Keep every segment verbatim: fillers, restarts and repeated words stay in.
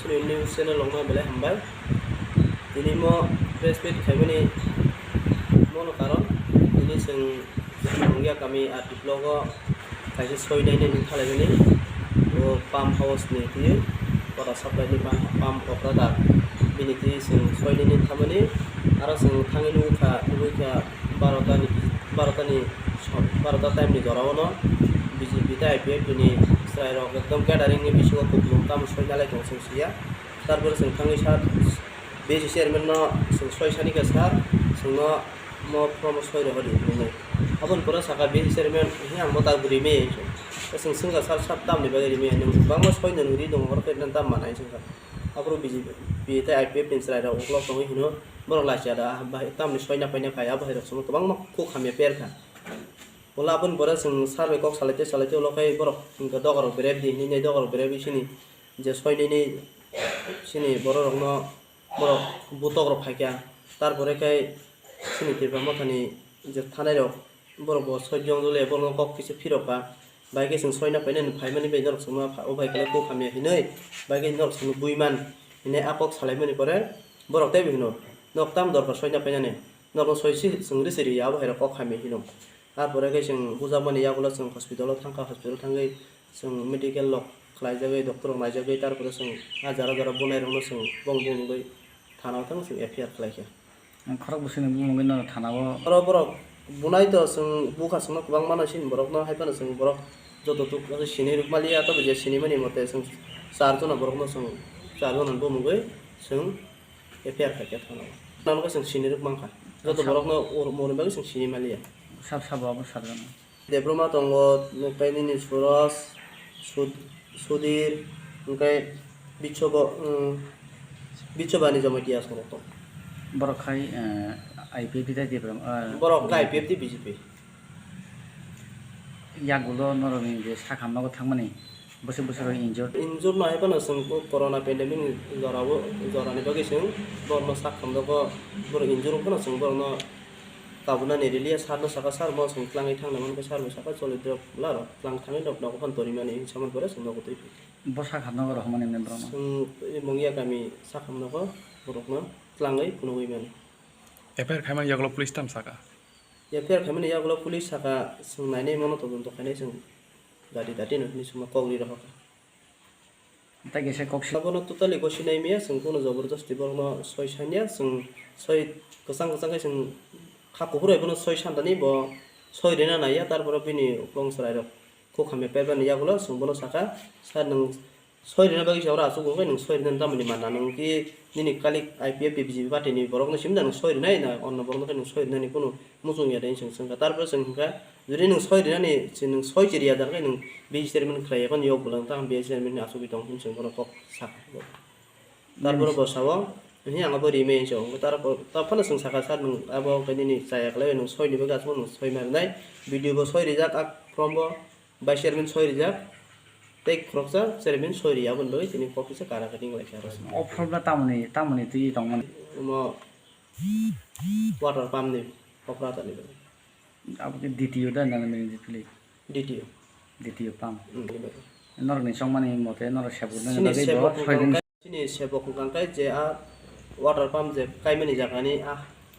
Chini news channel rokno belai hambai. Tini mo press meet khaimani mono karon tini chwng Mungya kami R D block o kaisa soi nainani thalaimani o pump house ni twi water supply ni pump, pump operator bini twi chwng soi nainani thamani aro chwng thangwi nugwi kha, nugwi kha barota ni, barota ni, barota time ni jora o no B J P tei I P F T ni chwrai rok ekdom gathering ni bisingo kupulung tamo soi nalai tong chwng siya. Tarpore chwng thangwi sir, B C chairman no chwng soi sani khe sir, chwngno mo form soi rohor di hinwi. Aboni pore saka B C chairman, "He, ang bo tak rimwi," hinwi. Chwng swngkha, "Sir, sir, tamni bagwi rimwi?" Hinwi, "Bangma soi nang ri tongo, oro khe nang tam manai," hinwi swngkha. Aphuru B J P tei I P F ni chwrai rok uklok tongwi hino, "Borok lachi ada, bahai tamni soi na paina phai, abo hai rok chwngno kwbangma kuk hamya per kha." Ulo aboni pore chwng sir bai kok salai tei salai tei ulo khe borok hwnkhe doga rok berep di hinwi, doga rok berep di sini je soi nini sini borok rokno borok butok rok phaikha, tarpore khe sini Tipra Mothani je thanai rok borok bo soi jong dole borokno kok kisa phirok kha, bai khe chwng soi na painani phaimani bai norok chwngno o bai khe kok hamya hinwi bai khe norok chwngno bui man hinwi a kok salaimani pore borok teibo hino, "Nok tam dorkar soi na painani, norokno soi si chwng risi ri ya," abo hai rok kok hamya hino. Tarpore khe chwng bujakmani yagulo chwng hospital o thangkha, hospital thangwi chwng medical rok khlaijagwi, doctor rok naijagwi, tarpore chwng a jora jora bunai rokno chwng bong bong wngwi thana o thang chwng F I R khlaikha. Ang khorok bwswkni bumungwi nono thana o. Oro borok bunai to chwng bukha chwngno kwbangma no sini borokno, hai phano chwng borok joto tuk sini rwk maliya, abo je sinimani mote chwng char jona borokno chwng char jona bumungwi chwng F I R khaikha thana o. Nang khe chwng sini rwk mankha. Joto Sab- borokno ur-, moni bagwi chwng sini maliya. Sab sabo abo sar jona. Debbarma tongo, hwnkhe nini Suros, Sud-, Sudir, hwnkhe Bichobo, um, Bichobani Jamatia aswk rok tongo. Borok khai, eh, I P F T tei Debbarma, eh, Borok khai I P F T B J P. Yagulo norokni je sakhamno thangmani bwswk bwswk rok injured. Injured no hai phano chwng corona pandemic ni jora o, jorani bagwi chwng borokno sakhamno borok injured wngphano chwng borokno kabunani riliya sir no saka, "Sir, mo chwng twlangwi thangna mankha," sir bo saka, "Choli drop bwla rok twlang thangwi rok nogo phano torimani," hinwi samani pore chwng nogo twi phi. Bo sakhamno rohormani hwnwi borokno. Chwng Mungya kami sakhamno borokno twlangwi phunugwi mani. F I R khaimani yagulo police tam saka. F I R khaimani yagulo police saka, chwng nainai mano todonto khainai chwng dati dati no hinwi chwngno kok ri rohorkha. Tei kisa kok si- Abono totally gosi nai maya, chwng bono jobor josti borokno soi sanya, chwng soi kwchang kwchang khe chwng kha kuphur bai bono soi santani bo soi rina naiya, tarpore bini uklong chwrai rok kok hamya pebani yagulo chwng bono saka, "Sir, nwng soi rina bagwi se oro aswk wngkhe nwng soi rina tamni manna, nwng ki nini kalik I P F T B J P party ni borokno simi da nwng soi rinai na onno borokno khe nwng soi rinani kunu muchung ya de," hinwi chwng swngkha. Tarpore chwng hwnkha, "Jodi nwng soi rinani, si nwng soi chiriya jar khe nwng B C chairman khlai ya phano yok bwlang tang B C chairman ni asugwi tong," hinwi chwng bono kok sakha. Tarpore bo sao, "Hi ang abo rimai," hinwi sao. Tarpor, ta phano chwng sakha, "Sir, nwng abo wngkha nini chaya khlai, nwng soi ni bagwi aswk nwng soi ma rinai, B D O bo soi rijak, a form bo, vice chairman soi rijak, tei khoroksa chairman soi ri, aboni bagwi tini kok kisa kara khe ring lai kha aro. O problem tamoni, tamoni twi tongmani? Omo water pump ni operator ni bagwi. Abo khe D T O da nang nini D P L? D T O. D T O pump. Hmm, ni bagwi. Norok ni chongmani mote norok sebuk nani Sini bagwi sebuk bo soi din. Chini sebok hwnkha khe je a water pump je kaimani jaga ni a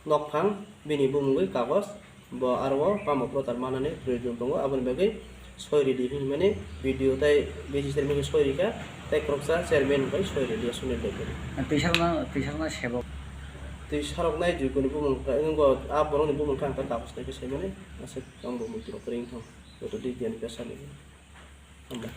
nokphang bini bumungwi kagoj bo aro o pump operator manani proyojon tongo, aboni bagwi soi ridi hinmani B D O tei B C chairman khe soi rikha tei khoroksa chairman hwnkhe soi ridi Sunil Debbarma. Twisarokno, twisarokno sebok. Twi saroknai joto ni bumung khe wngkha, a borokni bumung khe ang khe kagoj nai khe saimani aswk ang bo muitu rok kwrwi wngkha joto D P N ni kwchar ni. Hambai.